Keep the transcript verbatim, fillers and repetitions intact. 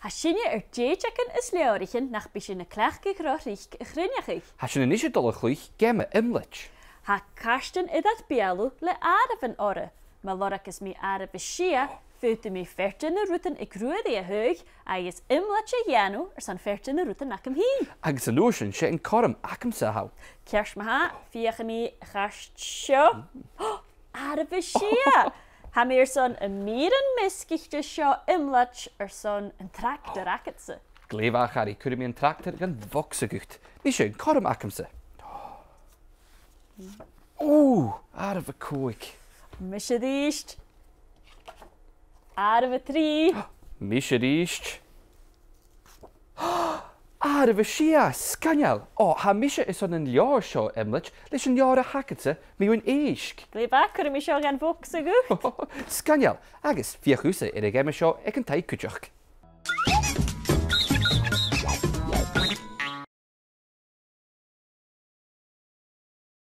Tha sinne air dèideagan is leabhraichean nach bi sinn a' cleachdadh ro thric a chruinneachadh. Tha sinn a-nis a' dol a chluich geama iomlaid. Tha cairtean air ar beulaibh le àireamhan orra. Ma lorgas mi àireamh a sia, faodaidh mi fear de na rudan aig Ruairidh a thaghadh agus iomlaid a dhèanamh airson fear de na rudan agam fhìn. Agus an uair sin, 's e an cothrom agamsa a th' ann. Ceart ma-thà, feuchaidh mi a' chairt seo. Àireamh a sia! Tha mi airson am mìrean measgaichte seo iomlaid airson an tractar agadsa. Glè mhath, a charaid, cuiridh mi an tractar dhan bhogsa dhut. Nise, an cothrom agamsa. Ò, àireamh a còig. Mise a-rithist. Àireamh a trì. Mise a-rithist. Àireamh a sia, sgoinneil. Ò, tha mise airson an leabhar seo iomlaid leis an leabhar a th' agadsa mu dheidhinn èisg. Glè mhath, cuiridh mi seo dhan bhogsa dhut. Sgoinneil, agus feuch thusa air a' gheama seo aig an taigh cuideachd.